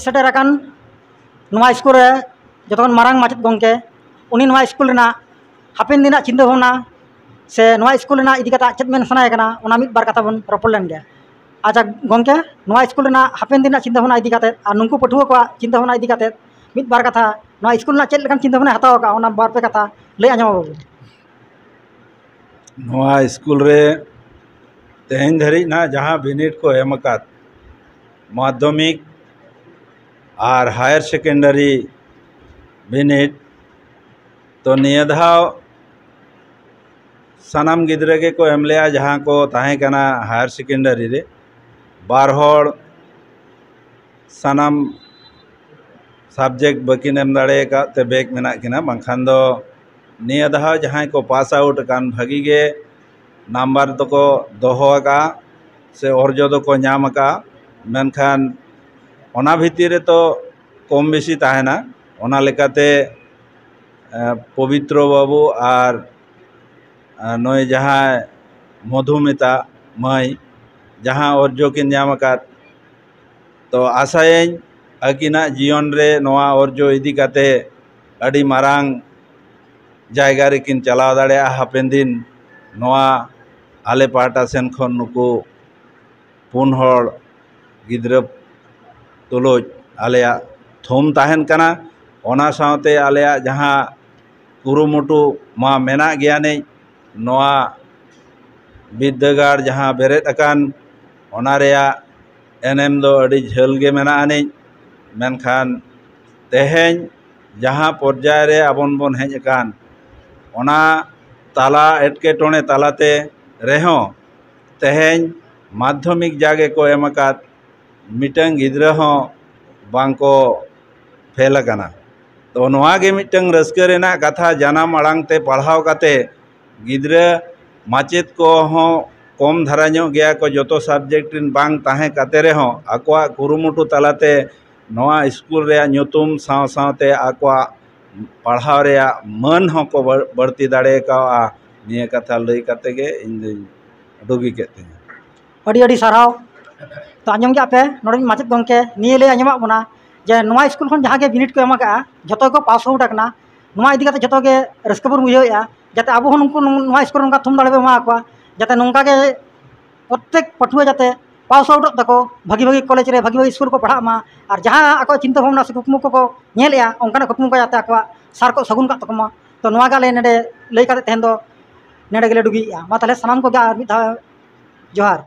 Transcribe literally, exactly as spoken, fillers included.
ᱥᱮᱴᱮᱨ ᱟᱠᱟᱱ ᱱᱚᱣᱟ ᱥᱠᱩᱞ ᱨᱮ ᱡᱚᱛᱚ ᱠᱷᱚᱱ ᱢᱟᱨᱟᱝ ᱢᱟᱪᱮᱫ ᱜᱚᱢᱠᱮ, ᱩᱱᱤ ᱱᱚᱣᱟ ᱥᱠᱩᱞ ᱨᱮᱱᱟᱜ ᱦᱟᱯᱮᱱ ᱫᱤᱱᱟᱜ ᱪᱤᱱᱛᱟᱹ ᱵᱷᱟᱵᱽᱱᱟ ᱥᱮ ᱱᱚᱣᱟ ᱥᱠᱩᱞ ᱨᱮᱱᱟᱜ ᱤᱫᱤ ᱠᱟᱛᱮ ᱪᱮᱫ ᱢᱮᱱ ᱥᱟᱱᱟᱭᱮ ᱠᱟᱱᱟ, ᱚᱱᱟ ᱢᱤᱫ ᱵᱟᱨ ᱠᱟᱛᱷᱟ ᱵᱚᱱ ᱨᱚᱯᱚᱲ ᱞᱮᱱ ᱜᱮ᱾ ᱟᱪᱪᱷᱟ ᱜᱚᱢᱠᱮ, ᱱᱚᱣᱟ ᱥᱠᱩᱞ ᱨᱮᱱᱟᱜ ᱦᱟᱯᱮᱱ ᱫᱤᱱᱟᱜ ᱪᱤᱱᱛᱟᱹ ᱵᱷᱟᱵᱽᱱᱟ ᱤᱫᱤ ᱠᱟᱛᱮ ᱟᱨ ᱱᱩᱠᱩ ᱯᱟᱹᱴᱷᱩᱣᱟᱹ ᱠᱚᱣᱟᱜ ᱪᱤᱱᱛᱟᱹ ᱵᱷᱟᱵᱽᱱᱟ ᱤᱫᱤ ᱠᱟᱛᱮ ᱢᱤᱫ ᱵᱟᱨ ᱠᱟᱛᱷᱟ, ᱱᱚᱣᱟ ᱥᱠᱩᱞ ᱨᱮᱱᱟᱜ ᱪᱮᱫ ᱞᱮᱠᱟᱱ ᱪᱤᱱᱛᱟᱹ ᱵᱷᱟᱵᱽᱱᱟᱭ ᱦᱟᱛᱟᱣ ᱟᱠᱟᱫᱼᱟ, ᱚᱱᱟ ᱵᱟᱨ ᱯᱮ ᱠᱟᱛᱷᱟ ᱞᱟᱹᱭ ᱟᱸᱡᱚᱢ ᱟᱵᱚᱱ᱾ ᱱᱚᱣᱟ ᱥᱠᱩᱞ ᱨᱮ ᱛᱮᱦᱮᱧ ᱫᱷᱟᱹᱨᱤᱡ ᱱᱟᱜ ᱡᱟᱦᱟᱸ ᱵᱤᱱᱤᱰ ᱠᱚ ᱮᱢ ᱟᱠᱟᱫ, ᱢᱟᱫᱽᱫᱷᱚᱢᱤᱠ ᱟᱨ ᱦᱟᱭᱟᱨ ᱥᱮᱠᱮᱱᱰᱟᱨᱤ ᱵᱤᱱᱤᱰ, ᱛᱚ ᱱᱤᱭᱟᱹ ᱫᱷᱟᱣ ᱥᱟᱱᱟᱢ ᱜᱤᱫᱽᱨᱟᱹ ᱜᱮᱠᱚ ᱮᱢ ᱞᱮᱜᱼᱟ, ᱡᱟᱦᱟᱸ ᱠᱚ ᱛᱟᱦᱮᱸ ᱠᱟᱱᱟ ᱦᱟᱭᱟᱨ ᱥᱮᱠᱮᱱᱰᱟᱨᱤ ᱨᱮ᱾ ᱵᱟᱨ ᱦᱚᱲ ᱥᱟᱱᱟᱢ ᱥᱟᱵᱡᱮᱠᱴ ᱵᱟᱹᱠᱤᱱ ᱮᱢ ᱫᱟᱲᱮ ᱟᱠᱟᱫ ᱛᱮ ᱵᱮᱠ ᱢᱮᱱᱟᱜ ᱠᱤᱱᱟ, ᱵᱟᱝᱠᱷᱟᱱ ᱫᱚ ᱱᱤᱭᱟᱹ ᱫᱷᱟᱣ ᱡᱟᱦᱟᱸᱭ ᱠᱚ ᱯᱟᱥ ᱟᱣᱩᱴ ᱟᱠᱟᱱ, ᱵᱷᱟᱹᱜᱤ ᱜᱮ ᱱᱟᱢᱵᱟᱨ ᱫᱚᱠᱚ ᱫᱚᱦᱚ ᱟᱠᱟᱫᱼᱟ ᱥᱮ ᱚᱨᱡᱚ ᱫᱚᱠᱚ ᱧᱟᱢ ᱟᱠᱟᱫᱼᱟ᱾ ᱢᱮᱱᱠᱷᱟᱱ ᱚᱱᱟ ᱵᱷᱤᱛᱤᱨ ᱨᱮ ᱛᱚ ᱠᱚᱢ ᱵᱮᱥᱤ ᱛᱟᱦᱮᱱᱟ᱾ ᱚᱱᱟ ᱞᱮᱠᱟᱛᱮ ᱯᱚᱵᱤᱛᱨᱚ ᱵᱟᱹᱵᱩ ᱟᱨ ᱱᱩᱭ ᱡᱟᱦᱟᱸᱭ ᱢᱚᱫᱷᱩᱢᱤᱛᱟ ᱢᱟᱹᱭ ᱡᱟᱦᱟᱸ ᱚᱨᱡᱚ ᱠᱤᱱ ᱧᱟᱢ ᱟᱠᱟᱫ, ᱛᱚ ᱟᱥᱟᱭᱟᱹᱧ ᱟᱹᱠᱤᱱᱟᱜ ᱡᱤᱭᱚᱱ ᱨᱮ ᱱᱚᱣᱟ ᱚᱨᱡᱚ ᱤᱫᱤ ᱠᱟᱛᱮ ᱟᱹᱰᱤ ᱢᱟᱨᱟᱝ ᱡᱟᱭᱜᱟ ᱨᱮᱠᱤᱱ ᱪᱟᱞᱟᱣ ᱫᱟᱲᱮᱭᱟᱜᱼᱟ ᱦᱟᱯᱮᱱ ᱫᱤᱱ᱾ ᱱᱚᱣᱟ ᱟᱞᱮ ᱯᱟᱦᱴᱟ ᱥᱮᱱ ᱠᱷᱚᱱ ᱱᱩᱠᱩ ᱯᱩᱱ ᱦᱚᱲ ᱜᱤᱫᱽᱨᱟᱹ ᱛᱩᱞᱩᱡ ᱟᱞᱮᱭᱟᱜ ᱛᱷᱩᱢ ᱛᱟᱦᱮᱱ ᱠᱟᱱᱟ᱾ ᱚᱱᱟ ᱥᱟᱶᱛᱮ ᱟᱞᱮᱭᱟᱜ ᱡᱟᱦᱟᱸ ᱠᱩᱨᱩᱢᱩᱴᱩ ᱢᱟ ᱢᱮᱱᱟᱜ ᱜᱮᱭᱟ ᱱᱤᱡ, ᱱᱚᱣᱟ ᱵᱤᱨᱫᱟᱹᱜᱟᱲ ᱡᱟᱦᱟᱸ ᱵᱮᱨᱮᱫ ᱟᱠᱟᱱ, ᱚᱱᱟ ᱨᱮᱭᱟᱜ ᱮᱱᱮᱢ ᱫᱚ ᱟᱹᱰᱤ ᱡᱷᱟᱹᱞ ᱜᱮ ᱢᱮᱱᱟᱜ ᱟᱹᱱᱤᱡ᱾ ᱢᱮᱱᱠᱷᱟᱱ ᱛᱮᱦᱮᱧ ᱡᱟᱦᱟᱸ ᱯᱚᱨᱡᱟᱭ ᱨᱮ ᱟᱵᱚ ᱵᱚᱱ ᱦᱮᱡ ᱟᱠᱟᱱ, ᱚᱱᱟ ᱛᱟᱞᱟ ᱮᱴᱠᱮᱴᱚᱬᱮ ᱛᱟᱞᱟᱛᱮ ᱨᱮᱦᱚᱸ ᱛᱮᱦᱮᱧ ᱢᱟᱫᱽᱫᱷᱚᱢᱤᱠ ᱡᱟᱜᱮ ᱠᱚ ᱮᱢ ᱟᱠᱟᱫ, ᱢᱤᱫᱴᱟᱝ ᱜᱤᱫᱽᱨᱟᱹ ᱦᱚᱸ ᱵᱟᱝ ᱠᱚ ᱯᱷᱮᱞ ᱟᱠᱟᱱᱟ᱾ ᱛᱚ ᱱᱚᱣᱟ ᱜᱮ ᱢᱤᱫᱴᱟᱝ ᱨᱟᱹᱥᱠᱟᱹ ᱨᱮᱱᱟᱜ ᱠᱟᱛᱷᱟ, ᱡᱟᱱᱟᱢ ᱟᱲᱟᱝ ᱛᱮ ᱯᱟᱲᱦᱟᱣ ᱠᱟᱛᱮ ᱜᱤᱫᱽᱨᱟᱹ, ᱢᱟᱪᱮᱫ ᱠᱚᱦᱚᱸ ᱠᱚᱢ ᱫᱷᱟᱨᱟ ᱧᱚᱜ ᱜᱮᱭᱟ ᱠᱚ, ᱡᱚᱛᱚ ᱥᱟᱵᱡᱮᱠᱴ ᱨᱮᱱ ᱵᱟᱝ ᱛᱟᱦᱮᱸ ᱠᱟᱛᱮ ᱨᱮᱦᱚᱸ ᱟᱠᱚᱣᱟᱜ ᱠᱩᱨᱩᱢᱩᱴᱩ ᱛᱟᱞᱟᱛᱮ ᱱᱚᱣᱟ ᱥᱠᱩᱞ ᱨᱮᱭᱟᱜ ᱧᱩᱛᱩᱢ ᱥᱟᱶ ᱥᱟᱶᱛᱮ ᱟᱠᱚᱣᱟᱜ ᱯᱟᱲᱦᱟᱣ ᱨᱮᱭᱟᱜ ᱢᱟᱹᱱ ᱦᱚᱸᱠᱚ ᱵᱟᱹᱲ- ᱵᱟᱹᱲᱛᱤ ᱫᱟᱲᱮ ᱠᱟᱣᱟ᱾ ᱱᱤᱭᱟᱹ ᱠᱟᱛᱷᱟ ᱞᱟᱹᱭ ᱠᱟᱛᱮ ᱜᱮ ᱤᱧ ᱫᱩᱧ ᱰᱩᱜᱤ ᱠᱮᱫ ᱛᱤᱧᱟ᱾ ᱟᱹᱰᱤ ᱟᱹᱰᱤ ᱥᱟᱨᱦᱟᱣ᱾ ᱛᱚ ᱟᱸᱡᱚᱢ ᱠᱮᱫ ᱯᱮ, ᱱᱚᱰᱮ ᱢᱟᱪᱮᱫ ᱜᱚᱢᱠᱮ ᱱᱤᱭᱟᱹ ᱞᱟᱹᱭ ᱟᱸᱡᱚᱢᱟᱜ ᱵᱚᱱᱟ ᱡᱮ ᱱᱚᱣᱟ ᱥᱠᱩᱞ ᱠᱷᱚᱱ ᱡᱟᱦᱟᱸ ᱜᱮ ᱵᱤᱱᱤᱰ ᱠᱚ ᱮᱢ ᱟᱠᱟᱫᱼᱟ, ᱡᱷᱚᱛᱚ ᱜᱮᱠᱚ ᱯᱟᱥ ᱟᱣᱩᱴ ᱟᱠᱟᱱᱟ᱾ ᱱᱚᱣᱟ ᱤᱫᱤ ᱠᱟᱛᱮ ᱡᱷᱚᱛᱚ ᱜᱮ ᱨᱟᱹᱥᱠᱟᱹ ᱵᱚᱱ ᱵᱩᱡᱷᱟᱹᱣᱮᱫᱼᱟ, ᱡᱟᱛᱮ ᱟᱵᱚ ᱦᱚᱸ ᱱᱩᱠᱩ ᱱᱚᱣᱟ ᱥᱠᱩᱞ ᱨᱮ ᱱᱚᱝᱠᱟ ᱛᱷᱩᱢ ᱫᱟᱲᱮ ᱵᱚᱱ ᱮᱢᱟ ᱠᱚᱣᱟ, ᱡᱟᱛᱮ ᱱᱚᱝᱠᱟ ᱜᱮ ᱯᱨᱚᱛᱮᱠ ᱯᱟᱹᱴᱷᱩᱣᱟᱹ ᱡᱟᱛᱮ ᱯᱟᱥ ᱟᱣᱩᱴᱚᱜ ᱛᱟᱠᱚ, ᱵᱷᱟᱹᱜᱤ ᱵᱷᱟᱹᱜᱤ ᱠᱚᱞᱮᱡᱽ ᱨᱮ ᱵᱷᱟᱹᱜᱤ ᱵᱷᱟᱹᱜᱤ ᱥᱠᱩᱞ ᱠᱚ ᱯᱟᱲᱦᱟᱜ ᱢᱟ, ᱟᱨ ᱡᱟᱦᱟᱸ ᱟᱠᱚᱣᱟᱜ ᱪᱤᱱᱛᱟᱹ ᱵᱷᱟᱵᱽᱱᱟ ᱥᱮ ᱠᱩᱠᱢᱩ ᱠᱚᱠᱚ ᱧᱮᱞᱮᱫᱼᱟ, ᱚᱱᱠᱟᱱᱟᱜ ᱠᱩᱠᱢᱩ ᱠᱚ ᱡᱟᱛᱮ ᱟᱠᱚᱣᱟᱜ ᱥᱟᱨ ᱠᱚ ᱥᱟᱹᱜᱩᱱ ᱠᱟᱜ ᱛᱟᱠᱚ ᱢᱟ᱾ ᱛᱚ ᱱᱚᱣᱟ ᱜᱮ ᱟᱞᱮ ᱱᱚᱰᱮ ᱞᱟᱹᱭ ᱠᱟᱛᱮ ᱛᱮᱦᱮᱧ ᱫᱚ ᱱᱚᱰᱮ ᱜᱮᱞᱮ ᱰᱩᱜᱤᱭᱮᱫᱼᱟ᱾ ᱢᱟ ᱛᱟᱦᱚᱞᱮ ᱥᱟᱱᱟᱢ ᱠᱚᱜᱮ ᱟᱨ ᱢᱤᱫ ᱫᱷᱟᱣ ᱡᱚᱦᱟᱨ᱾